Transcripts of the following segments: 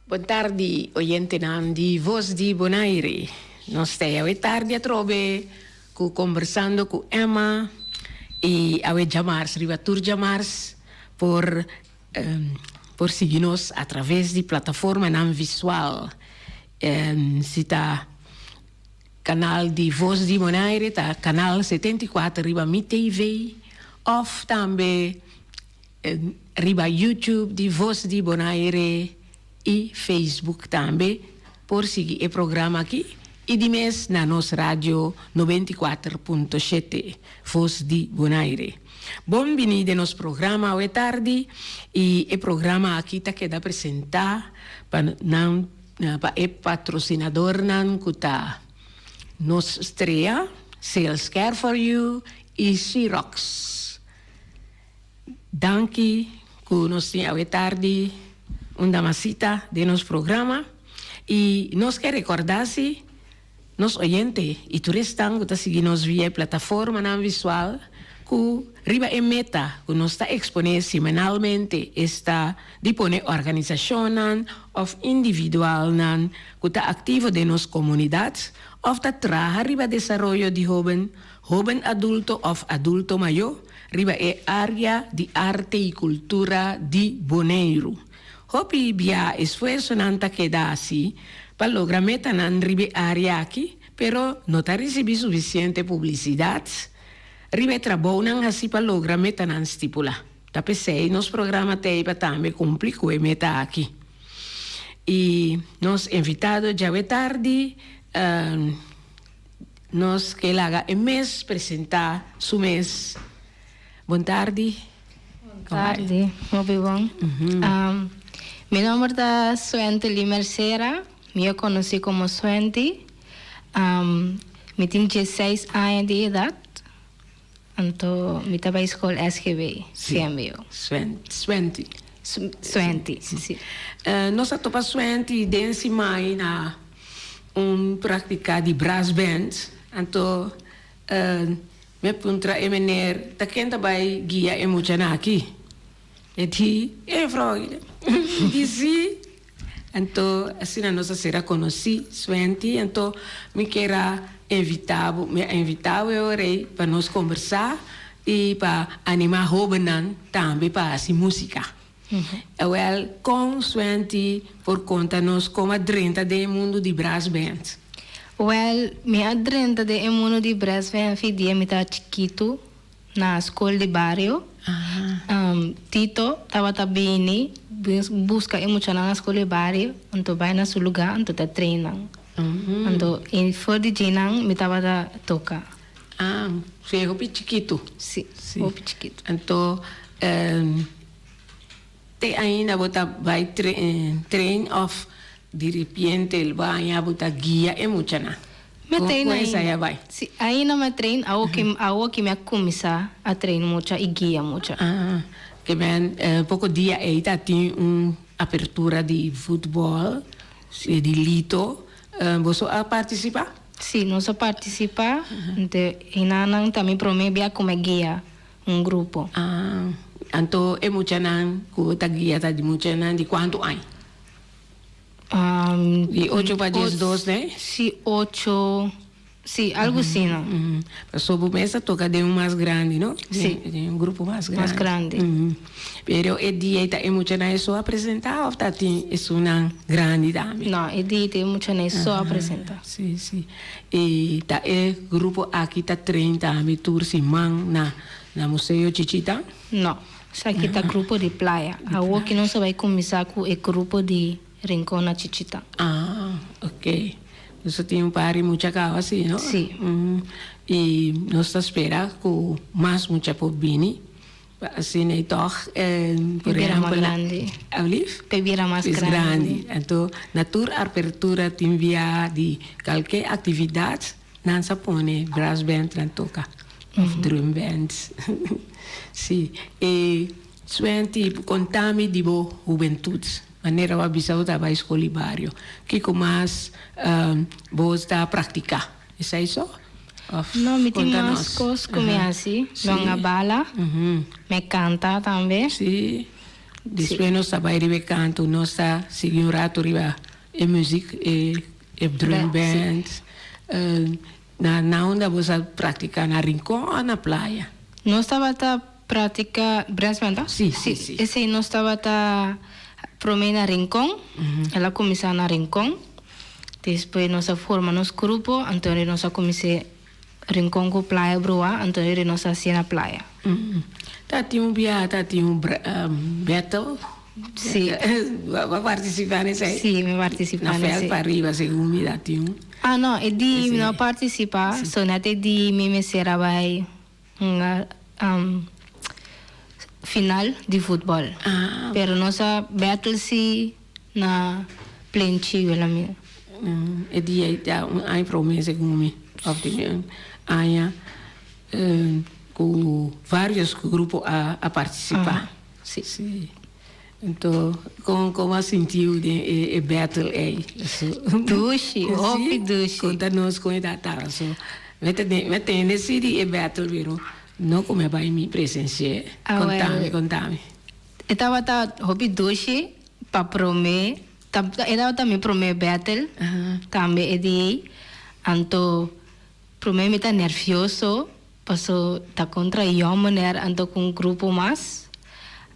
Bon tardi oyentenan di Voz di Bonaire. Nos ta awe tardi atrobe ku Kombersando ku Emma i awe djamars riba tur djamars por por sigui nos a traves di plataformanan visual. Si ta kanal di Voz di Bonaire ta kanal 74 riba Mi TV òf tambe Riba YouTube di Voz di Bonaire i Facebook tambe por sigui e programa aki i di mes na nos radio 94.7 Voz di Bonaire. Bon bini den nos programa awe tardi i e programa aki ta keda presenta pa nan pa e patrosinadornan ku ta Nos Strea, Sales Care for You i Xerox. Danki ku nos tin awe tardi un damasita den nos programa i nos ke rekordá si nos oyente i tur esnan ku ta sigui nos via e plataformanan visual ku riba e meta ku nos ta eksponé semanalmente esta di pone organisashonnan òf individualnan ku ta aktivo den nos komunidat òf ta traha riba desaroyo di hóben, hóben adulto òf adulto mayó. Riba e área di arte i kultura di Boneiru. Hopi bia esfuersonan ta keda hasi pa logra metanan riba e área aki, pero no ta risibí sufisiente publisidat riba e trabounan hasi pa logra metanan stipulá. Ta p'esei nos programa t'ei pa tambe kumpli ku e meta aki. I nos invitado djawe tardi. Nos ke laga e mes presentá su mes. Bon tardi. Bon tardi, hopi bon. Mi nomber ta Suentely Mercera, mi a konosí komo Suenty. Mi tin diesseis aña di edat, anto mi ta bai skol SGB, CMBO. Suenty. Suenty, si. Nos a topa Suenty den simai na un practica di brass band anto mi a puntra e meneer ta ken ta bay guia e muchanan aki e di e juffrouw mi di si anto asina nos a sera conoci Swenti anto mi kier a invita bo mi a invita bo e ora ey pa nos combersa y pa anima hobennan tambe pa haci musica. Awel, kon Swenti por konta nos kon a drenta den e mundu di brassband? Wèl, mi a drenta den e mundu di brassband fi dia mi ta chikitu na skol di bario. Tito tabata bini buska e muchanan na skol di bario, anto bai na su lugá anto ta train nan. Anto for di djinan mi tabata toka. Ah, si, hopi chikitu. Si, hopi chikitu. Anto te ainda bo ta bai train of di repente bo a haña bo ta guia e muchanan? Mi a train Kon esei ainda. a bai? Si, ainda mi a train. Awo ke awo ke mi a kuminsá a train mucha i guia mucha. Ah, ke men poko dia ei ta tin un apertura di futbòl di Lito. Boso a partisipá? Si, nos a partisipá. Ente hinanan ta mi promé bia ku mi a guia un grupo. Ah, anto e muchanan ku bo ta guia ta di muchanan di kuantu aña? Di ocho pa diesdos, ne? Si, ocho, si, algu asina. Pasobra bo mes ta toka den un mas grandi, no? Si. Den un grupo mas grandi. Mas grandi. Pero e dia ei ta e muchanan e so a presentá òf ta tin esunnan grandi tambe? No, e dia ei ta e muchanan e so a presentá. Si, si. I ta e grupo aki ta train tambe tur siman na na Museo Chichita? No, esaki ta grupo di playa. Awor ki nos a bai kuminsá ku e grupo di Rincon na Chichita. Ah, ok. Nos a tin un par di mucha kaba asi, no? Si. I nos ta spera ku mas mucha por bini. Pa asina ei tòg, por P'e bira mas ehèmpel, grandi. Alblief? P'e bira mas Es grandi. grandi. Anto, na tur apertura tin bia di kalke aktividat, nan sa pone brassband nan toka, òf drumband. Si. E Swenti, konta mi di bo hubentut. Manera bo a bisa bo ta bai skol di bario. Kiko mas bo ta praktiká? Esei so? Of No, mi tin konta mas nos. kos ku mi hasi. Si. Mi a bala, mi a kanta tambe. Si. Despues nos ta bai riba e kanto, nos ta sigui un rato riba e muziek, e e drum band. Na na unda bo sa praktiká, na Rincon òf na Playa? Nos tabata praktiká brass band to? Sí, sí, sí. Esei nos tabata promé na Rincon, el a kuminsá na Rincon, despues nos a forma nos grupo, anto nos a kumins'é Rincon ku Playa Bruá, anto eri nos a hasié na Playa. Ta tin un biaha ta tin un battle? Sí. Bo a partisipá na esei? Sí, mi a partisipá na esei. Na vèlt pa riba segun mi ta tin un. Ah no, e di mi no a partisipá, so net e di mi mester a bai hunga final di futbòl. Pero nos a battle sí na Plenchi, Wilhelmina. E dia ei ta un aña promé segun mi, òf di un aña ku vários grupo a partisipá. Sí. Sí. Anto kon kon a sintiu den e e battle ei? Dushi, hopi dushi. Konta nos kon e ta taba. So mi ta mi a tende si di e battle pero no ku mi a bai mi presensi'é. Kontami, kontami. E tabata hopi dushi pa promé ta e tabata mi promé battle tambe e di ei. Anto promé mi ta nervioso paso ta kontra yon meneer anto ku un grupo mas.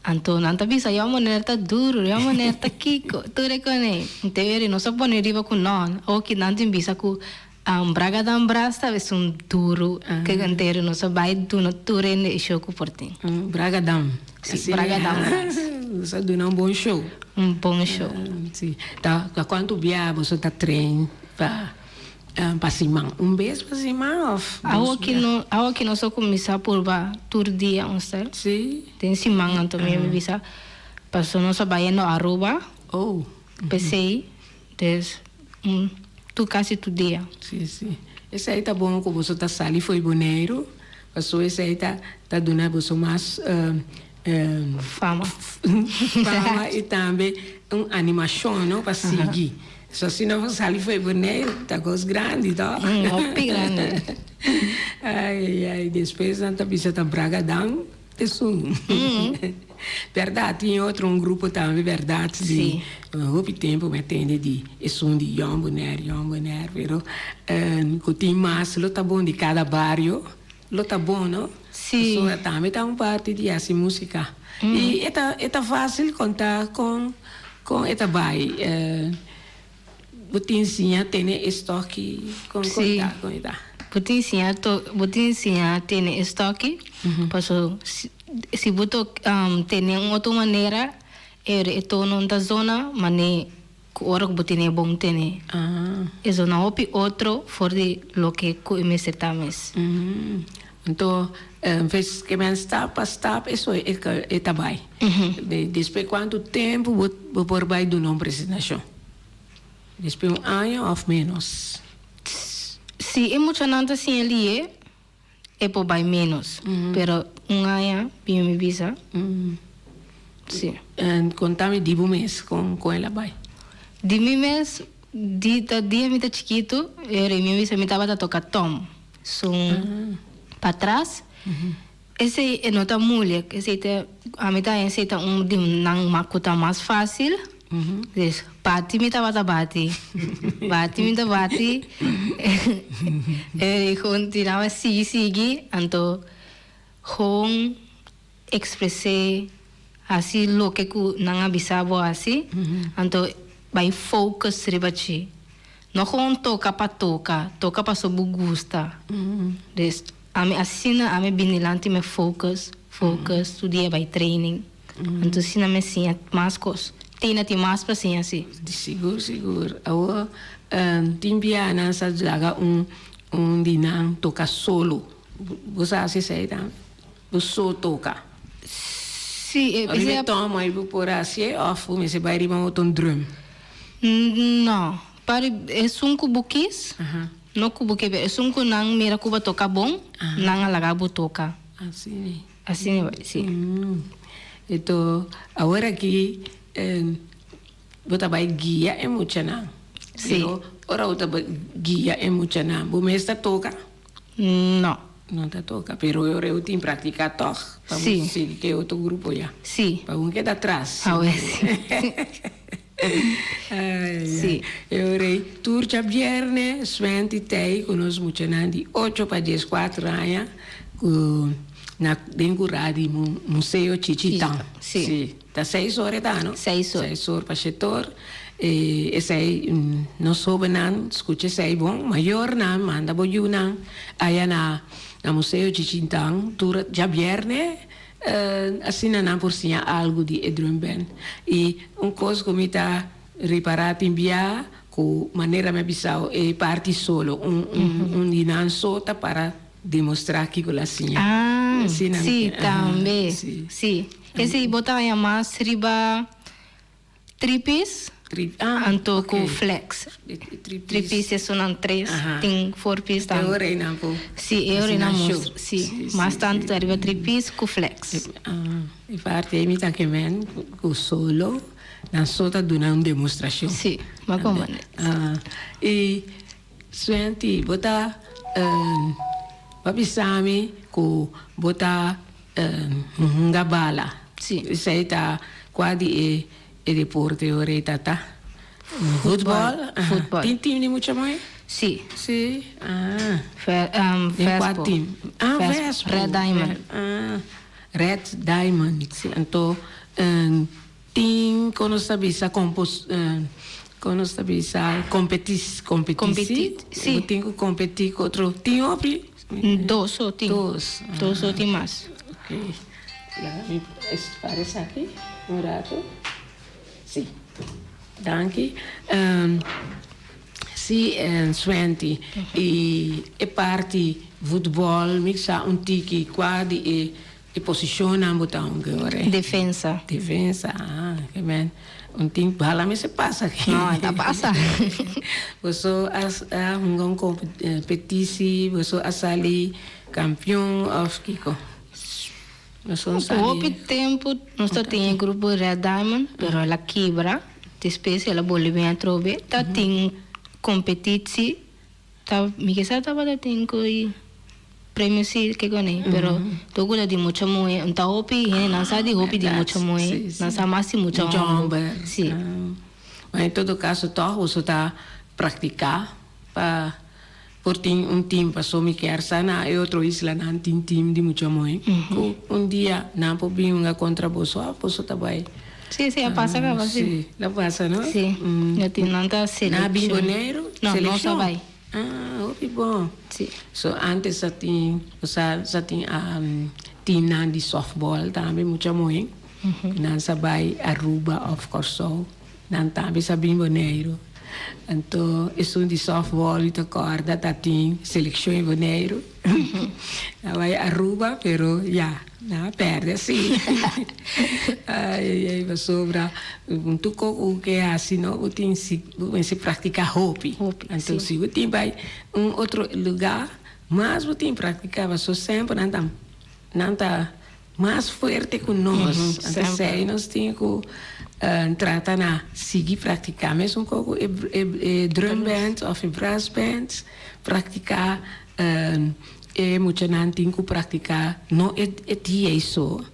Anto nan ta bisa yon meneer ta duru, yon meneer ta kiko, tur e kone. Anto e nos a pone riba ku no, oki nan tin bisa ku Bragadam Bras ta esun duru ke entero nos a bai duna tur hende e show ku por tin. Bragadam. Si, Bragadam Bras. Nos a duna un bon show. Un bon show. Si. Ta kuantu bia boso ta train pa pa siman? Un bes pa siman of dos bia? Awo ki nos a kuminsá purba tur dia un stel. Si. Den siman anto mi a bisa paso nos a bai yendo Aruba. Oh. P'esei Des un tur casi tur dia. Sí, sí. Esei ta bon ku boso ta sali fo'i Boneiru, pasobra esei ta ta duna boso mas Fama. fama i tambe un animashon, no, pa sigui. So si no sali fo'i Boneiru ta kos grandi, to? Hopi grandi. Ai, ai, ai. Despues nan ta bisa ta Bragadam. Esun. Berdad, tin otro un grupo tambe berdad di hopi tempo mi a tende di esun di Jong Bonaire, Jong Bonaire, pero cu tin mas lo ta bon di cada bario lo ta bon no? Si. Pasobra tambe ta un parti di haci musica y e ta e ta facil conta con con e ta bay bo tin siña tene e stoki con con ta con e ta. Bo tin siña to bo tin siña tene e stoki paso si si bo to tene un otro manera e e tono no ta zona mane ku ora ku bo tene bon tene e zona hopi otro for di loke ku e mester ta mes. Anto ves ke men stap pa stap eso e ta bai despues kuantu tempu bo bo por bai duna un presentashon? Despues un aña òf ménos? Si e muchanan ta siña lié, e por bai ménos. Pero un aña, mi mi bisa, si. En konta mi di bo mes kon kon el a bai. Di mi mes, di ta dia mi ta chikitu, e ora mi a bisa mi tabata toka tom. Sun patras. Esei e no ta moeilijk, esei ta, ami ta esei ta un di nan ku ta mas fácil. Dus bati mi tabata bati, bati mi ta bati, e gewoon tiraba sigui sigui, anto gewoon expres'é, hasi loke ku nan a bisa bo hasi, anto bai focus riba dje. No gewoon toka pa toka, toka pasobra bo gusta. Dus ami asina ami bini lanti mi focus, focus, tur dia bai training. Anto asina mi siña mas kos. Tina tin mas pa siña si. Sigur, sigur. Awor tin bia nan sa laga un un di nan toka solo. Bo sa hasi esei tambe? Bo so toka? Si. Riba e tomo ei bo por hasié òf bo mester bai riba un otro drum? No. Pa esun ku bo kis. No ku bo ke pero esun ku nan mira ku bo a toka bon, nan a laga bo toka. Asina. Asina bai, si. Enton, awor aki bo ta bai guia e muchanan. Si. Pero ora bo ta bai guia e muchanan, bo mes ta toka? No. No ta toca, pero e ora eu tin practica toch pa bo sigui cu e otro grupo ya. Sí. Pa bo no keda atras. Awe sí. Ay, ay. E ora ei tur djabierne Sven ti tei cu nos muchanan di ocho pa dieskuater aña cu na den cura di Museo Chichitan. Sí. Sí. Ta seis ora e ta, no? Seis or. Seis or pa shete or. E esei nos hobennan scucha esei bon. Mayornan manda bo yunan aya na na Museo Chichintan tur djabierne asina nan por siña algo di e drumband. Y un cos cu mi ta ripara tin bia cu manera mi a bisao e parti solo un un di nan so ta para demostra kico la siña. Ah, si, tambe. Si. Esei bo ta haña mas riba Tripis anto ku flex. Tripis esunnan tres, tin four piece tambe. E ora einan por. Si, e ora einan mustra. Si, mas tantu ta riba tripis ku flex. E parti ei mi ta kemen ku solo nan so ta duna un demostrashon. Si, mi a komprende. I Swenti, bo ta bo a bisa mi ku bo ta Hunga bala. Sí. Esei ta kua di e e deporte ora e ta ta? Futbol. Futbol. Tin team di mucha moe? Sí. Sí. Ah. Fe, um, Den kua Vespo. team? Ah, Vespo. Vespo. Red Diamond. Ah, Red Diamond. Sí. Anto, tin kon nos ta bisa kompos, kon nos ta bisa kompetis, kompetisi? Kompeti, sí. Bo tin ku kompetí ku otro. Tin hopi? Dos so tin. Dos. Dos so tin mas. Ok. Laga mi para esaki un rato. Sí. Danki. Sí, Swenti, i e parti voetbal mi sa un tiki kua di e E posishonnan bo ta hunga ora ei? Defensa. Defensa, ah, ke men. Un tin bala mester pasa aki. No, e ta pasa. Boso a a hunga un kompetisi, boso a sali kampion òf kiko? Boso a sali. Hopi tempu nos ta tin e grupo Red Diamond, pero el a kibra. Despues el a bolbe bin atrobe. Ta tin kompetisi. Ta mi ke sa tabata tin ku e premio si ke kone pero toku ta di mucha muhe un ta hopi hende nan sa di hopi di mucha muhe nan sa mas di mucha homber si. Ma en todo kaso tòg boso ta praktiká pa por tin un tim paso mi kier sa na e otro islanan tin tim di mucha muhe ku un dia nan por bin hunga kontra boso òf boso ta bai. Sí, sí, a pasa caba, sí. Sí, la pasa, no? Sí, no tin nan ta seleccion. Na bin Boneiru? No, no sa bai. Ah, hopi bon. Sí. So, antes sa tin, sa, sa tin teamnan di softball tambe, mucha muhe. Nan sa bai Aruba of Kòrsou, nan tambe sa bin Boneiru. Anto, esun di softball mi ta kòrda ta tin seleccion in Boneiru. Nan bai Aruba, pero ya. Nan a perde si. Ai ai ai pasobra un tur kos ku ke hasi no bo tin si bo mester praktiká hopi. Hopi, si. Anto si bo tin bai un otro lugá mas bo tin praktiká pasobra semper nan ta nan ta mas fuerte ku nos. Anto esei nos tin ku trata na sigui praktiká mesun kos ku e e drumband òf e brassband praktiká. E muchanan tin ku praktiká no e e dia ei so.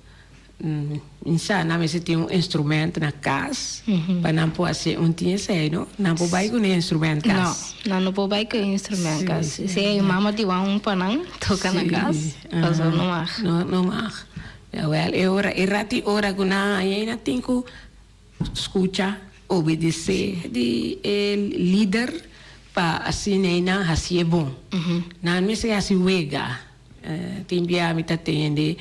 Insa nan mester tin un instrument na kas pa nan por hasi un tin esei no. Nan por bai ku ne instrument kas. No, nan no por bai ku e instrument kas. Si e mama di wan un pa nan toka na kas, pasobra no mag. No, no mag. Awel e ora e rati ora ku nan haña ei nan tin ku Skucha, obedesé di e lider pa asina ei nan hasié bon. Nan mester hasi wega. Tin bia mi ta tende,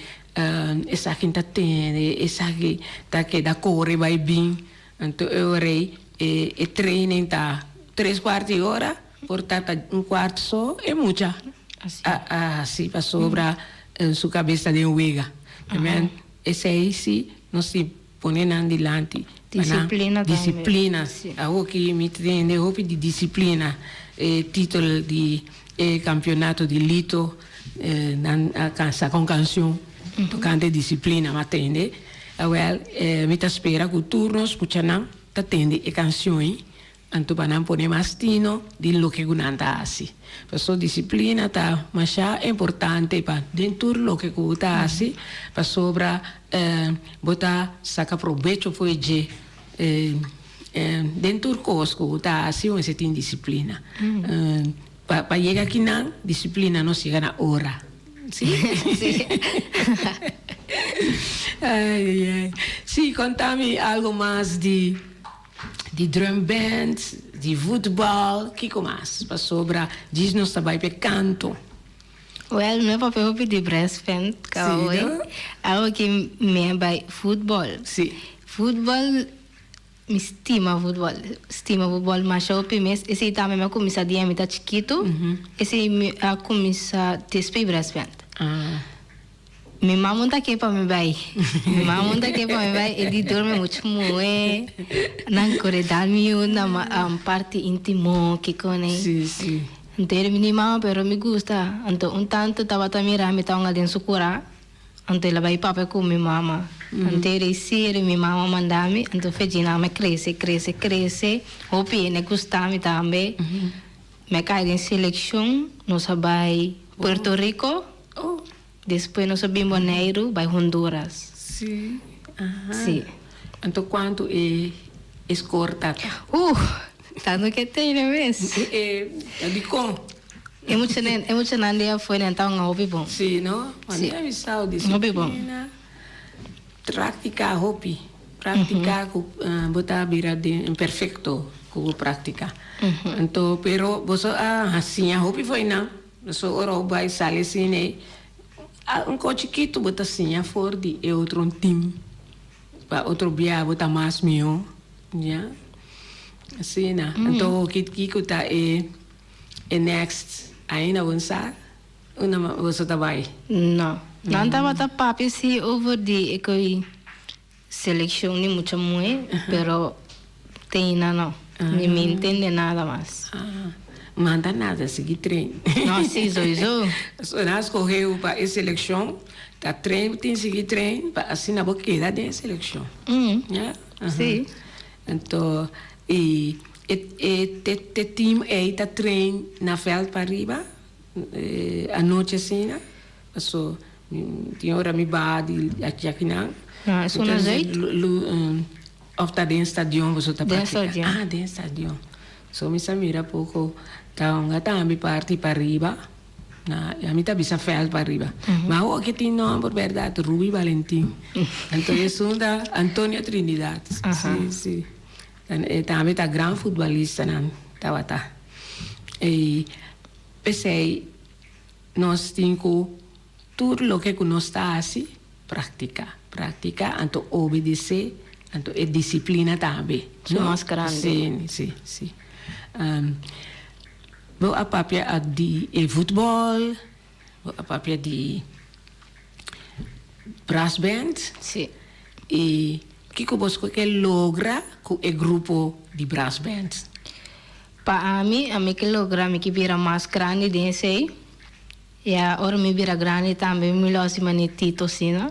esaki ta tende, esaki ta keda kore bai bin. Anto e ora ei e training ta tres kuart di ora, por ta ta un kuart so e mucha a hasi pasobra su kabes ta den wega. Esei si nos tin. Pone nan dilanti pa nan Disiplina tambe. Disiplina. Sí. Awoki mi ta tende hopi di disiplina. E titol di e kampionato di Lito nan a saka un kanshon tokante disiplina. Mi a tende. Awel mi ta spera ku tur nos muchanan ta tende e kanshon ei. Anto pa nan pone mas tino di loke ku nan ta hasi. Paso disiplina ta masha importante pa den tur loke ku bo ta hasi, pasobra bo ta saka probecho for e dje. Den tur kos ku bo ta hasi bo mester tin disiplina. Pa yega akinan disiplina nos yega na ora. Si? Si. Ai ai ai. Si, konta mi algo mas di. Di drum band, di voetbal, kiko mas? Pasobra djis nos ta bai p'e kanto. Wel, mi a papia hopi di brass band ka Sí, no? Awo ki mi a bai voetbal. Sí. Voetbal, mi stima voetbal. Stima voetbal masha hopi mes. Esei tambe mi a kuminsá dia mi ta chikitu. Esei mi a kuminsá despues brass band. Ah. Mi mama un ta ke pa mi bai. Mi mama un ta ke pa mi bai e di dormi muchu muhe. Nan kore dal mi un na parti intimo kiko nei. Si, si. Anto e di mi mama pero mi gusta. Anto un tanto tabata mira mi ta hunga den su kura. Anto el a bai papia ku mi mama. Anto e di si e di mi mama manda mi. Anto fedjina mi krese krese krese. Hopi hende gusta mi tambe. Mi a kai den selekshon. Nos a bai Puerto Rico. Despues nos a bin Boneiru bai Honduras. Sí, aha. Sí. Anto kuantu e score ta ta? Tantu ke tene mes. E dikon? E muchanan, e muchanan di afuera nan ta un hopi bon. Sí, no? Sí. Mi a bisa Hopi bon. disciplina, praktika hopi. Praktika ku bo ta bira den perfekto ku bo praktika. Anto, pero boso a siña hopi for einan. So ora bo bai sali asina ei, un kos chikitu bo ta siña for di e otro team pa otro bia bo ta mas mihó, ya. Asina. Anto kiko ta e e next? Ainda bo no sa unda boso ta bai? No. Nan tabata papia si over di e koe Seleccion di mucha muhe, pero teina no. Ni mi intende nada mas. Ah, manda nada, sigui train. No, si, sowieso. So nan a scoge bo pa e seleccion, ta train bo tin sigui train pa asina bo keda den e seleccion. Ya? Si. Anto, y e e te team ey ta train na veld pariba, anochi asina? Paso tin ora mi baha di aki akinan. No, es una zuid. Of ta den stadion boso ta Den practica? stadion. Ah, den stadion. So mi sa mira poco ta hunga tambe parti pariba. Na, ami ta bisa veld pariba. Ma awor ke tin nomber berdad, Ruby Valentin. Anto esun ta Antonio Trinidad. Si, si. E tambe ta gran futbalistanan tabata. E pesey. Nos tin ku tur loke ku nos ta hasi, praktiká. Praktiká anto obedesé, anto e disiplina tambe. Su mas grandi. Sí, sí, sí. Bo a papia di e futbòl, bo a papia di brassband. Sí. I kiko bo ke logra ku e grupo di brassband? Pa ami, ami ke logra mi ke bira mas grandi den esei. Ya ora mi bira grandi tambe mi lo hasi manera Tito asina.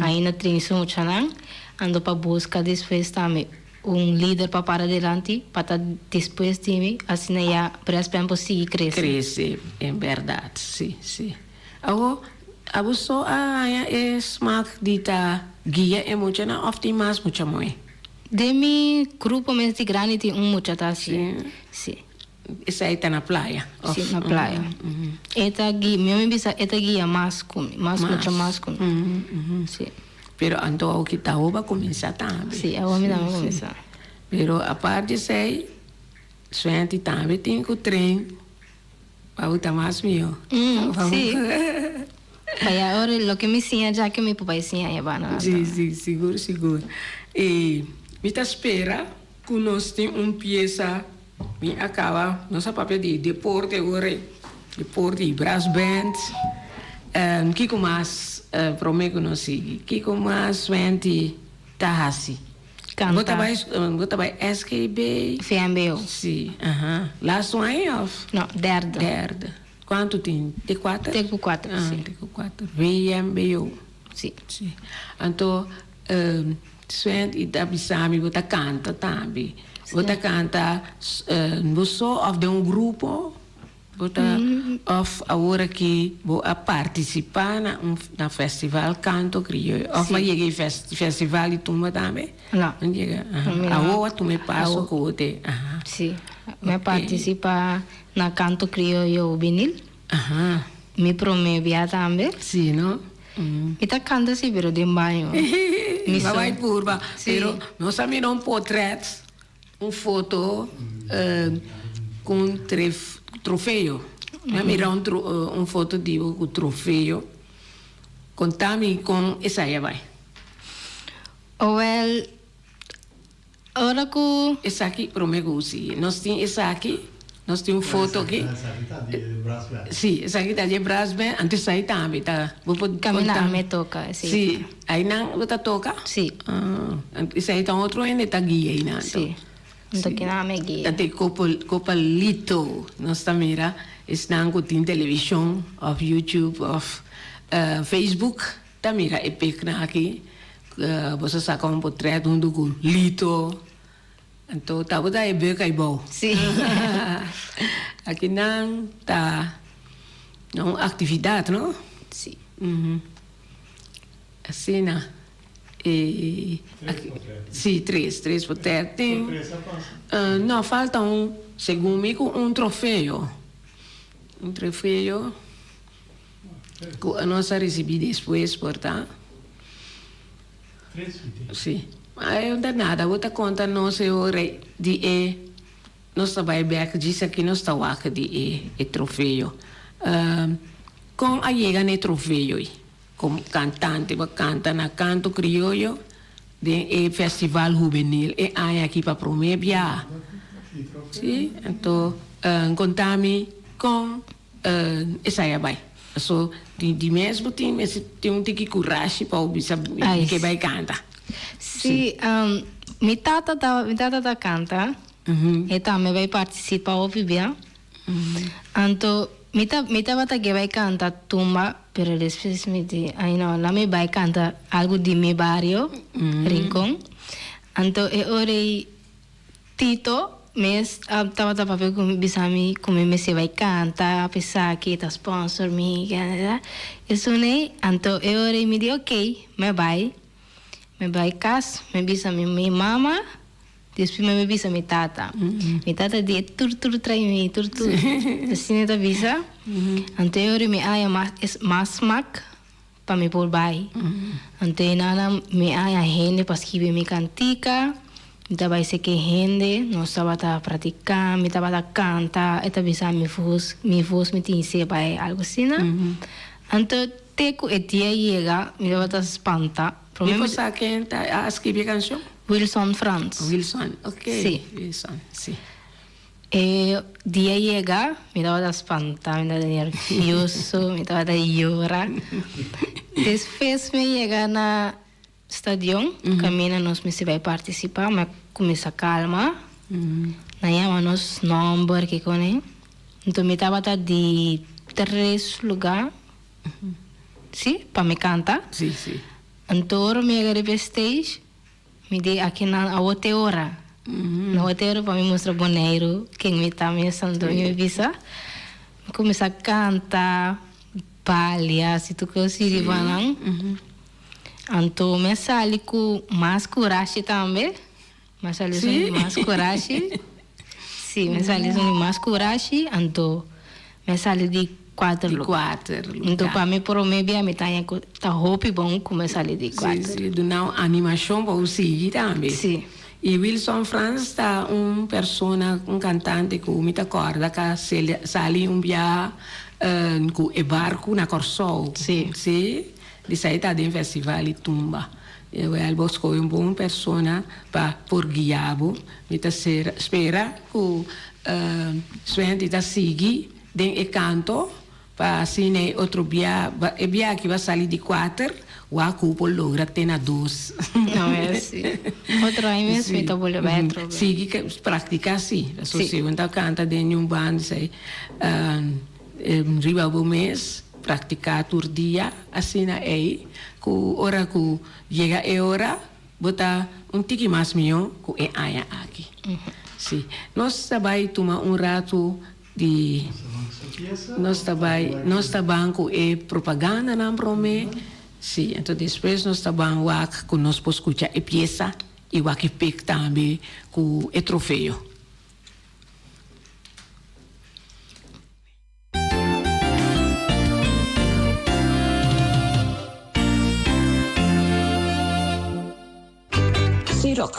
Ainda trinsa muchanan. Ando pa buska despues tambe un lider pa para dilanti pa ta despues di mi. Asina ya Brass Band por sigui krese. Krese, en bèrdat. Si, si. Awor, abo so a haña e smak di ta guia e muchanan òf tin mas mucha moe? Den mi grupo mes di grandi tin un mucha ta hasi. Sí. Sí. Esei ta na playa? Sí, na playa. E ta guia, mi a bisa e ta guia mas ku mi, mas mucha mas ku mi. Sí. Pero anto awo ki ta awo ba kuminsá tambe. Sí, awo mi tambe kuminsá. Pero apart di esei, Swenti tambe tin ku train pa bo ta mas mihó. Sí. Paya ora loke mi siña dja ke mi por bai siña e banda nan Sí, sí, sigur, sigur. I mi ta spera ku nos tin un piesa, mi a kaba, nos a papia di deporte ora ei, deporte i brass band. Kiko mas prome ku nos sigui? Kiko mas Wenty ta hasi? Kanta. Bo ta bai, bo ta bai SGB? VMBO. Sí, aha. Laatste aña of? No, derde. Derde. Kuantu tin? Te kuater? Te ku kuater, si. Te ku kuater. VMBO. Si. Si. Anto, Sven i ta bisa mi bo ta kanta tambe. Bo ta canta bo so of den un grupo? Bo ta of awor aki bo a participa na un na festival canto crioyo of a yega e festival di tumba tambe? No. No yega aha. Awor a tuma e paso cu bo te aha. Si, mi a participa na canto crioyo hubenil. Aha. Mi prome bia tambe. Si no. Mi ta canta si pero den baño. Mi so. Bai purba. Pero nos a mira un potret, un foto cu un trofeo. Mi a mira un foto di bo cu trofeo. Conta mi con esai a bai. Wel, Ora ku. Esaki prome ku si nos tin esaki, nos tin un foto aki. Esaki ta di e brass band. Si, esaki ta di e brass band, anto esai tambe ta, bo por konta. Kaminda mi toka, si. Si, ainan bo ta toka? Si. Ah, anto esai ta otro hende ta guia einan anto. Si, anto kina mi guia. Ta te Copa Lito nos ta mira esnan ku tin televishon òf YouTube òf Facebook. Ta mira e peknan aki, boso saka un potret huntu ku Lito, anto tabata e bek aibou. Sí. Aki nan ta na un aktividat, no? Sí. Asina e Tres potret. Sí, tres, tres potret. Tur tres a pasa? No, falta un, segun mi ku un trofeo. Un trofeo. Ku nos a risibí despues por ta. Sí. Ma e no ta nada. Bo ta konta nos e ora di e nos ta bai bèk djis aki nos ta wak di e e trofeo. Kon a yega na e trofeo ei? Komo kantante bo a kanta na Kanto Krioyo den e festival hubenil e aña aki pa promé biaha. Sí. Anto konta mi kon. Esai a bai. Paso di di mes bo tin mester tin un tiki kurashi pa bo bisa mi ke bai kanta. Si, mi tata ta mi tata ta kanta, e tambe bai partisipa hopi bia. Anto mi ta mi tabata ke bai kanta tumba, pero despues mi di ai no, la mi bai kanta algu di mi bario, Rincon. Anto e ora ei Tito mes a tabata papia ku mi bisa mi ku mi mester bai kanta apesar ki e ta sponsor mi esun ei anto e ora ei mi di ok mi bai mi bai kas mi bisa mi mama despues mi bisa mi tata mi tata di e tur tur trai mi tur tur asina e ta bisa anto e ora mi haña mas smak Pa mi por bai. Anto e nana mi haña hende pa skibi mi kantika, mi ta bai seke hende, nos tabata pratiká, mi tabata kanta, e ta bisa mi vos, mi vos mi tin seba e algu asina. Anto te ku e dia yega mi tabata spanta. Mi por sa ken ta a skibi e kanshon? Wilson Frans. Wilson, ok. Si. Wilson, si. E dia yega, mi tabata spantá, mi tabata nervioso, mi tabata yora. Despues mi a yega na stadion, kaminda nos mester bai partisipá, mi a kuminsá kalma. Nan yama nos nòmber, kiko ne. Nto mi tabata di tres lugá, sí, pa mi kanta. Anto ora mi yega riba e stage. Mi di aki nan awo te ora. Awo te ora pa mi mustra Boneiru ken mi ta mi Santo Domingo mi bisa. Mi kuminsá kanta, balia, si tur kos si riba nan. Anto mi a sali ku mas kurashi tambe. Mi a sali ku mas kurashi. Si, mi a sali ku mas kurashi anto mi a sali di kuater Di kuater lugar. Anto pa mi prome bia mi ta haña ku ta hopi bon ku mi a sali di kuater. Si, si, duna un animashon pa bo sigui tambe. Si. I Wilson Frans ta un persona, un kantante ku mi ta kòrda ka sali un bia ku e barku na Kòrsou. Si. Si, di esei ta den festival di tumba. Wèl, bo skohe un bon persona pa por guia bo. Mi ta spera ku Swenti ta sigui den e kanto pa asina e otro bia, e bia aki ba sali di kuater, wak ku por logra te na dos. No, si. Otro aña mes mi ta bolbe bai atrobe. Sigui praktika si. Pasobra si bo ta kanta den un band esei riba bo mes, praktika tur dia asina ei ku ora ku yega e ora bo ta un tiki mas mihó ku e aña aki. Si. Nos ta bai tuma un ratu di nos ta bai nos ta ban ku e propagandanan promé. Si, anto despues nos ta ban wak ku nos por skucha e piesa i wak e pik tambe ku e trofeo. Xerox,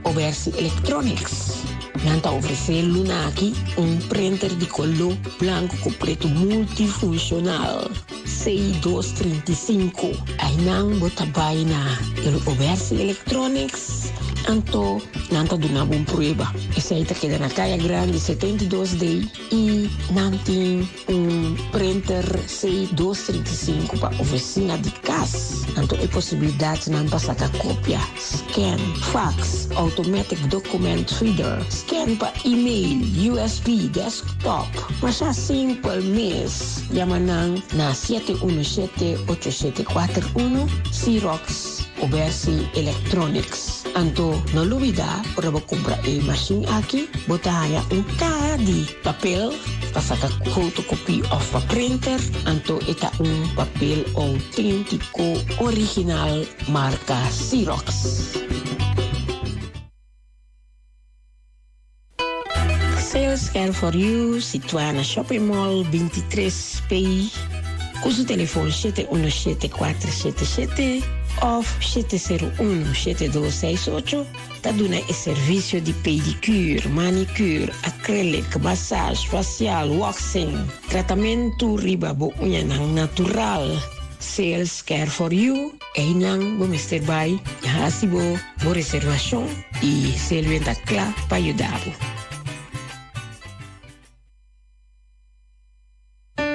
Obersi Electronics. Nan ta ofresé luna aki un printer di koló blanku ku pretu multifunshonal C235. Einan bo ta bai na Obersi Electronics, anto nan ta duna bo un prueba. Esei ta keda na Kaya Grandi 72 D i nan tin Un printer C dos 35 pa oficina di cas, anto e posibilidadnan pa saca copia, scan, fax, automatic document reader, scan pa email, USB, desktop. Masha simpel mes, yama nan na 717 8741, Xerox Obersi Electronics. Anto no lubida ora bo cumpra e machine aki, bo ta haya un caha di Papel pa saka fotokopie òf pa printer, anto e ta un papel outéntiko original marka Xerox. Sales Care for You, situá na Shopping Mall 23 P, ku su telefon shete uno shete kuater shete shete òf shete sero uno shete dos seis ocho. Ta duna e servisio di pedicure, manicure, acrylic, massage, facial, waxing, tratamentu riba bo uñanan natural. Sales Care for You, einan bo mester bai hasi bo bo reservashon i Selwyn ta kla pa yuda bo.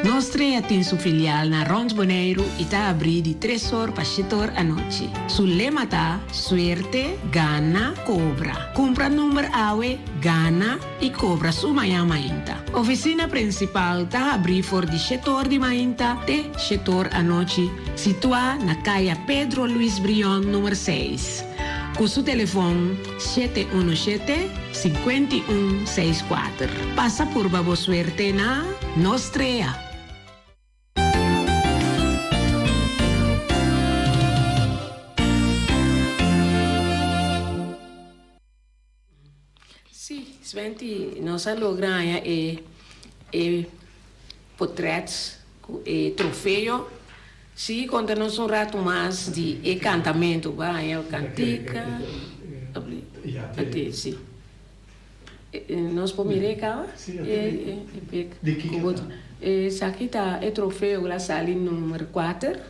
Nos Trea tin su filial na rond Boneiru i ta abrí di tres or pa shete or anochi. Su lema ta, Suerte, gana, kobra. Kumpra number awe, gana i kobra su mañan mainta. Ofisina prinsipal ta habrí for di shete or di mainta te shete or anochi, situá na Kaya Pedro Luis Brion number seis. Ku su telefon 717 51 64. Pasa purba bo suerte na Nos Trea! Sí, Sventi, nos a logra haña e e potret ku e trofeo. Sí, konta nos un ratu mas di e kantamentu. Bo a haña kantika. Ate, sí. Nos por mira e kaba? E e pek. Esaki ta e trofeo ku a sali number kuater.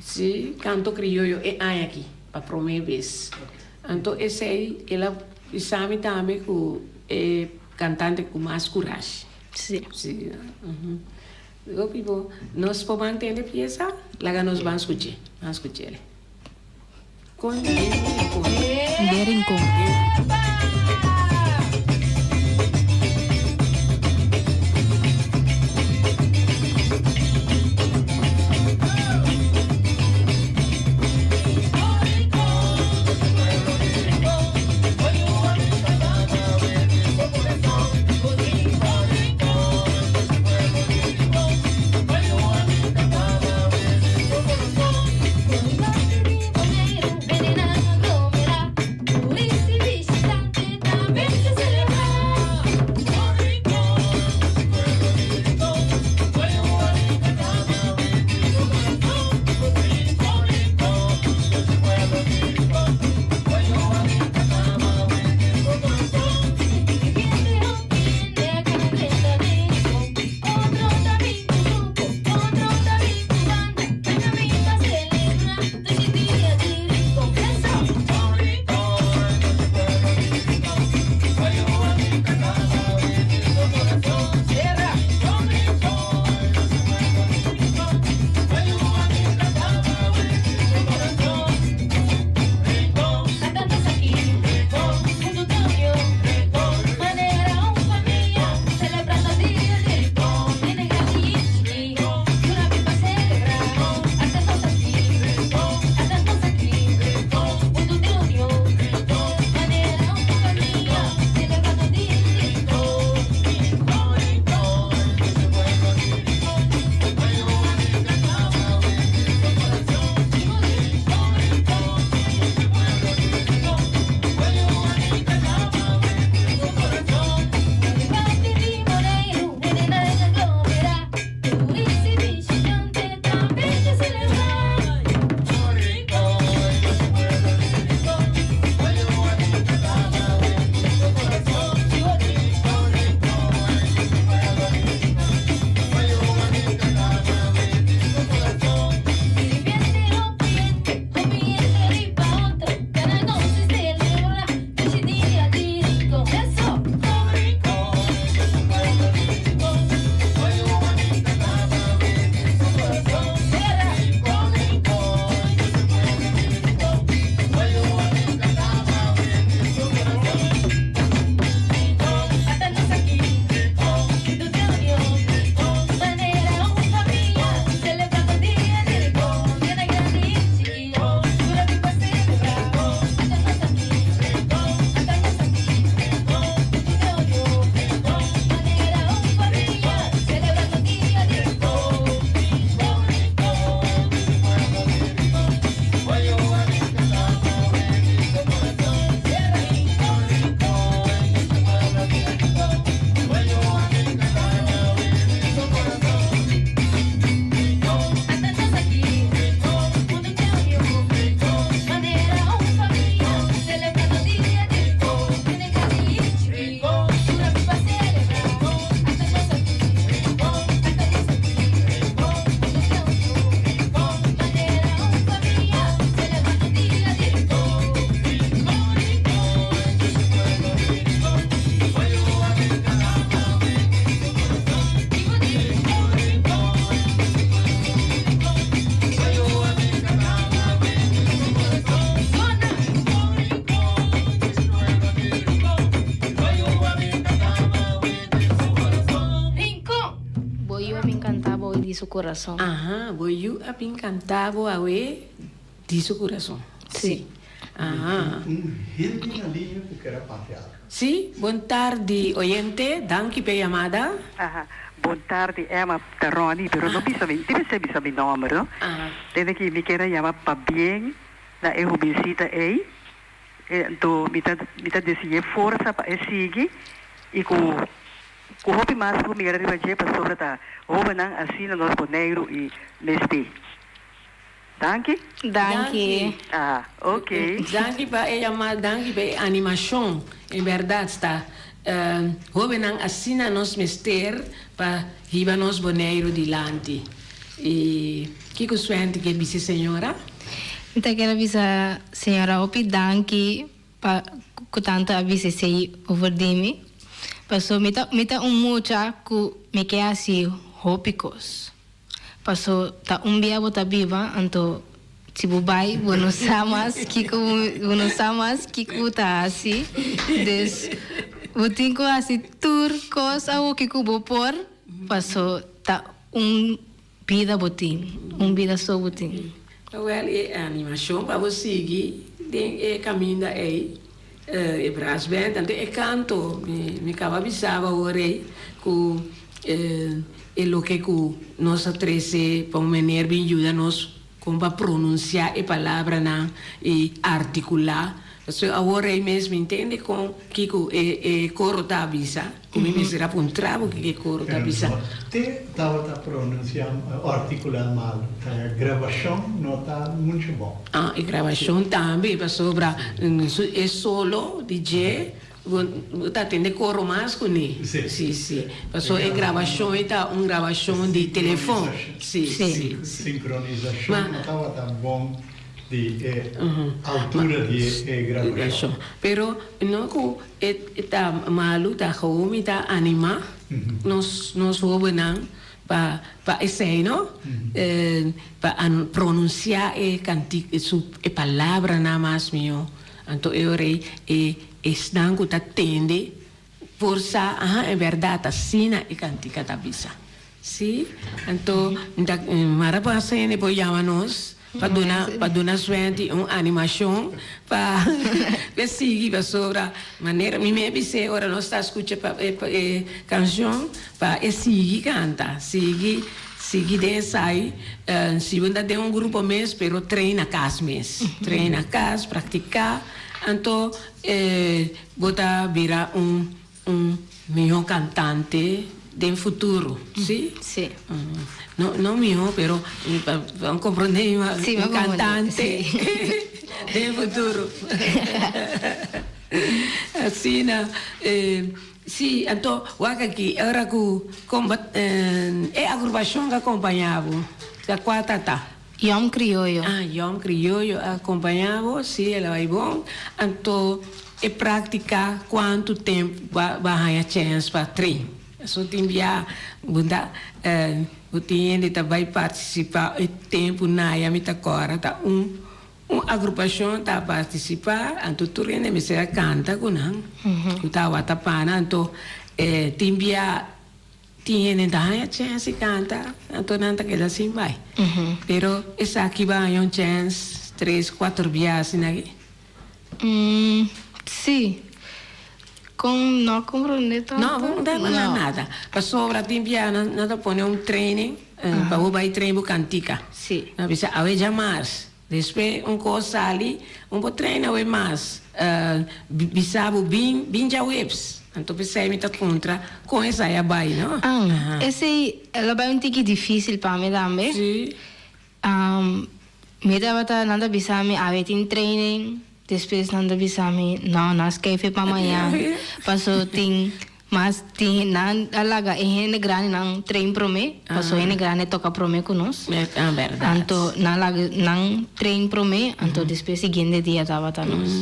Sí, kanto krioyo e aña aki pa promé bes. Anto esei el a bisa mi tambe ku e kantante ku mas kurashi. Sí. Sí. Hopi bo. Nos por ban tende piesa? Laga nos ban skuch'é. Ban skuch'é. Kon den Rincon. Den Rincon. a bin kanta bo di su kurason. Aha, bo yu a bin kanta bo awe di su kurason. Sí. Aha. Un hende na liña ku ker a papia algu. Sí, bon tardi oyente, danki p'e yamada. Aha, bon tardi Emma, ta Ronnie, pero no bisa mi, debe ser bisa mi nomber no. Tende ki mi ker a yama pabien na e hobencita ey, anto mi ta mi ta desiñ'e forsa pa e sigui y cu cu hopi mas por mira riba dje pasobra ta hobennan asina nos Boneiru y mester. Danki. Danki. Ah, ok. Danki pa e yamada, danki pa e animashon. En bèrdat sta hóbennan asina nos mester pa hiba nos Boneiru dilanti. I kiko Swenti ke bisa señora? Mi ta kere bisa señora hopi danki pa ku tantu a bisa esei over di mi. Paso mi ta mi ta un mucha ku mi ke hasi hopi kos. Paso ta un bia bo ta biba, anto si bo bai bo no sa mas kiko bo no sa mas kiko bo ta hasi. Dus bo tin ku hasi tur kos awoki ku bo por, paso ta un bida bo tin, un bida so bo tin. Wel e animashon pa bo sigui den e kaminda ei, e brassband, anto e kanto, mi kaba bisa bo awor ei ku e loke ku nos a trese pa un meneer bin yuda nos kon pa pronunsiá e palabranan i artikulá. Pasobra awor ei mes mi ntende kon kiko e e koro ta bisa, ku mi mester a puntra bo kiko e koro ta bisa. Pero no te tabata pronunsiá o artikulá malu, ta e grabashon no ta muchu bon. Ah, e grabashon tambe, pasobra e solo di dje Bo ta tende koro mas ku ni. Si, si. Paso e grabashon ei ta un grabashon di telefon. Si, si. Sinkronisashon no tabata bon di e altura di e grabashon. Pero no ku e ta malu, ta gewoon mi ta animá nos nos hobennan pa pa esei no, pa pronunsiá e kantik su e palabranan mas mihó. Anto e ora ei e esnan ku ta tende por sa, aha, en bèrdat asina e kantika ta bisa. Sí, anto mi ta mara por hasi hende por yama nos pa duna pa duna Swenti un animashon pa e sigui pasobra manera mi me bis'é ora nos ta skucha pa e kanshon pa e sigui kanta, sigui Sigui den esai, si bo ta den un grupo mes, pero train na cas mes. Train na cas, practica, anto bo ta bira un un miho cantante den futuro, si? Si. No, no miho, pero bo comprende mi, un cantante den futuro. Asina. Sí, anto wak aki, ora ku e agrupashon a kompañá bo, ta kua ta ta? Yom Krioyo. Ah, Yom Krioyo a kompañá bo, sí, el a bai bon. Anto e práktika kuantu tempu bo a haña chèns pa train? Pasobra tin bia bo ta bo tin hende ta bai partisipá e tempu naya mi ta kòrda ta un Un agrupashon ta partisipá, anto tur hende mester a kanta ku nan, ku tawata pana, anto e tin bia tin hende ta haña chèns di kanta, anto nan ta keda sin bai. Pero esaki bo a haña un chèns tres, kuater bia asina aki? Sí. Kon no komprondé tantu? No, bo no ta na nada. Pasobra tin bia nan ta pone un training pa bo bai train bo kantika. Sí. Nan bisa awe djamars. Despues un kos sali, un por train awe mas. Bisa bo bin, bin djaweps. Anto p'esei mi ta puntra kon esei a bai, no? Ah, esei lo bai un tiki difísil pa mi tambe. Sí. Mi tabata, nan ta bisa mi awe tin training, despues nan ta bisa mi no, nan skefe pa mañan, paso tin mas tin nan a laga e hende grandi nan train prome, paso hende grandi toka prome ku nos, anto nan laga nan train prome, anto despues siguiente dia tabata nos,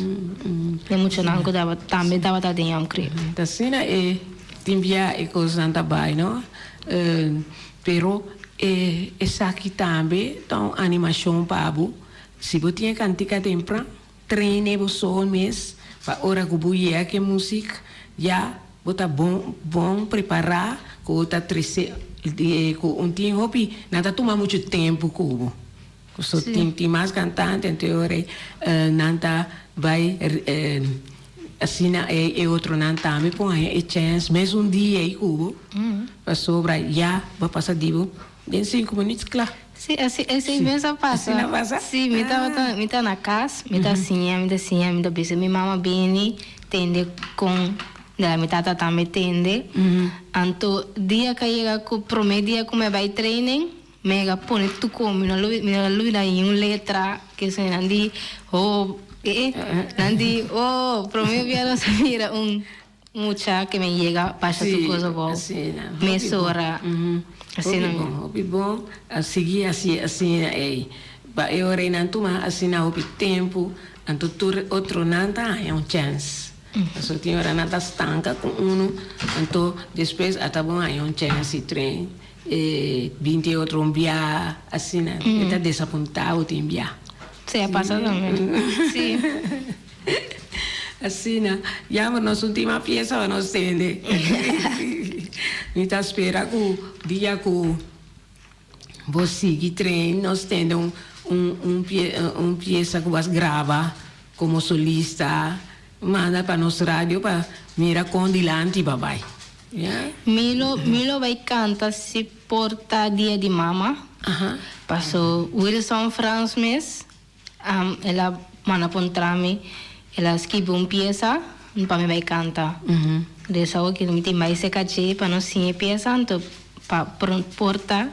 e muchanan ku tabata tambe tabata den Yom Krip. Ta asina e tin bia e kosnan ta bai no. Pero e esaki tambe ta un animashon pa bo. Si bo tin e kantika tempran, traine bo so mes pa ora ku bo yega ku e musik ya bo ta bon bon prepará ku bo ta trese. Ku un tin hopi nan ta tuma muchu tempu ku bo. So tin tin mas kantante anto e ora ei nan ta bai asina e e otronan tambe por haña e chèns mesun dia ei ku bo pasobra ya bo a pasa di bo den sinku minüt kla. Si, así, esei mes a pasa. Asina pasa? Si, mi tabata, mi ta na kas, mi ta siña, mi ta siña, mi ta bisa mi mama bini tende kon de mi tata tambe tende. Anto dia ku a yega ku promé dia ku mi a bai training, mi a pone tuko, mi no mi no a lubida niun letra, kese nan di ho, eh, nan di oh, promé bia nos a mira un. Mucha ke men yega basha tur kos abou mesora asina. Hopi bon, hopi bon a sigui hasi asina ei. Pa e ora einan tuma asina hopi tempu, anto tur otronan ta haña un chèns. Pasobra tin ora nan ta stanka ku unu, anto despues a ta bon haña un chèns i train e binti e otro un bia asina. E ta desapuntá bo tin bia. Sí, a pasa tambe. Sí. Asina, jammer nos ultima pieza pa nos tende. Mi ta spera cu dia cu bo sigui train nos tende un un un pieza cu bas graba como solista, manda pa nos radio pa mira con dilanti ba bay. Ya. Mi lo mi lo bay canta si por ta dia di mama, paso Wilson Frans mes El a manda puntra mi, el a skibi un piesa pa mi bai kanta. Des awo ki mi tin bai seka dje pa nos siña e piesa, anto pa porta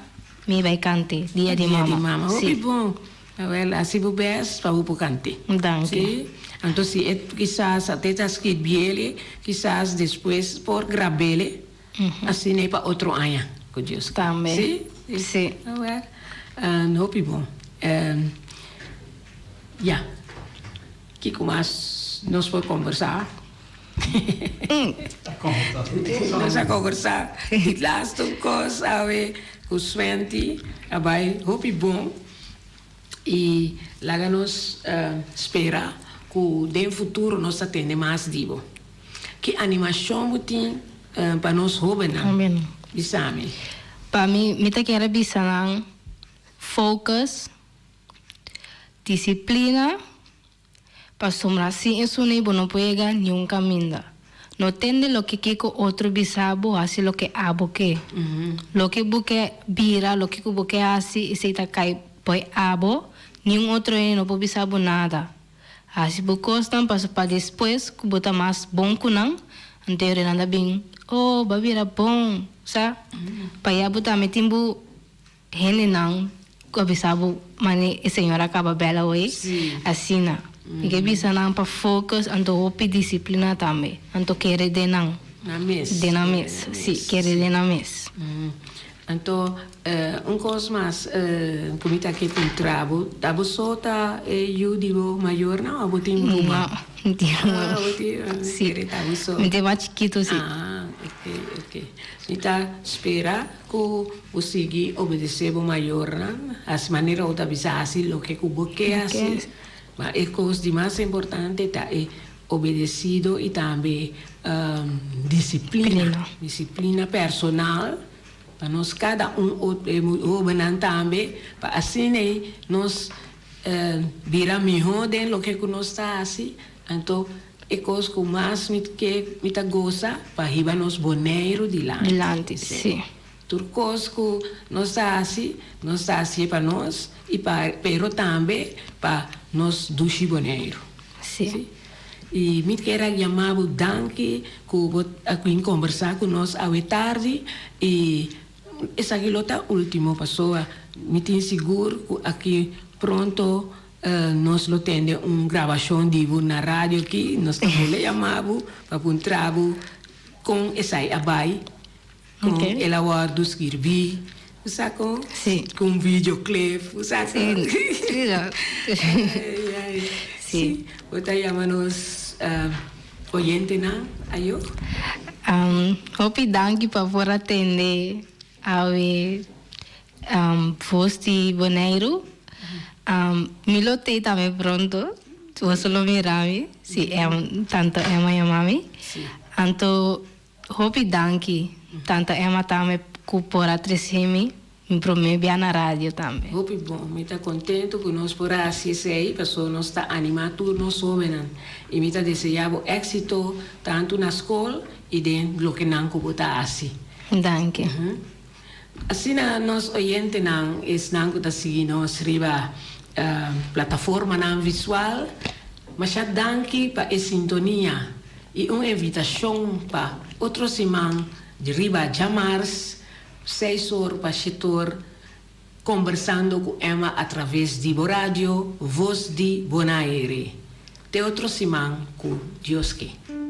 mi bai kant'e dia di mama. Dia di mama, hopi bon. Awel, hasi bo bes pa bo por kant'e. Danki. Si? Anto si e kisas a te ta skirbiel, kisas despues por grab'el, asina e pa otro aña, ku Dios ke. Tambe. Si? Si. Awel, hopi bon. Ya. Kiko mas nos por kombersá? Nos a kombersá di lastu kos awe ku Swenti a bai hopi bon i laga nos spera ku den futuro nos ta tende mas di bo. Ki animashon bo tin pa nos hóbennan? Bisa mi. Pa mi, mi ta kere bisa nan Focus, Disciplina, pasobra sin esunei bo no por yega niun caminda. No tende loke kico otro bisa bo, haci loke abo ke. Loke bo ke bira, loke cu bo ke haci, esey ta cay poi abo, niun otro hende no por bisa bo nada. Haci bo cosnan pasobra pa despues cu bo ta mas bon cu nan, anto e nan ta bin, oh, bo a bira bon, sa? Pa ya bo tambe tin bo. Hendenan ku a bisa bo mane e señor a kaba bel awey, asina. Mi ke bisa nan pa focus anto hopi disciplina tambe. Anto kere den nan. Nan mes. Den nan mes, si, kere den nan mes. Anto un kos mas ku mi ta ke puntra bo, ta bo so ta e yu di bo mayornan o bo tin ruman? No, mi tin ruman. Ah, bo tin, Si. kere ta bo so. Mi tin mas chikitu si. Ah, ok, ok. Mi ta spera Ku bo sigui obedesé bo mayornan, hasi manera bo ta bisa hasi loke ku bo ke hasi. Ma e kos di mas importante ta e obedesido i tambe disiplina, disiplina personal pa nos kada un, e hóbennan tambe, pa asina ei nos bira mihó den loke ku nos ta hasi. Anto e kos ku mas mi ke mi ta gosa pa hiba nos Boneiru dilanti. Dilanti, si. Tur kos ku nos ta hasi, nos ta hasié pa nos i pa pero tambe pa nos dushi Boneiru. Si. I mi kier a yama bo danki ku bo a bin kombersá ku nos awe tardi i esaki lo ta ultimo pasobra mi tin sigur ku aki pronto Nos lo tende un grabashon di bo na radio aki. Nos ta bole yama bo pa puntra bo kon esai a bai, kon el a wòrdu skirbí, bo sa kon? Sí. Ku un videoclip, bo sa kon? Sí, Ai, ai. Sí. Bo ta yama nos oyentenan ayo? Hopi danki pa por a tende awe Voz di Boneiru. Mi lo tei tambe pronto. Boso lo mira mi, si tanto Emma yama mi. Anto hopi danki. Tanta Emma tambe ku por a trese mi, mi promé bia na radio tambe. Hopi bon, mi ta kontentu ku nos por a hasi esei, pasobra nos ta animá tur nos hóbennan i mi ta deseá bo éksito tantu na skol i den lokenan ku bo ta hasi. Danki. Asina nos oyentenan, esnan ku ta sigui nos riba plataformanan visual, masha danki pa e sintonia i un invitashon pa otro siman di riba djamars seis or pa shetor kombersando ku Emma atraves di bo radio Vos di Bonaire. Te otro siman ku Dios ke.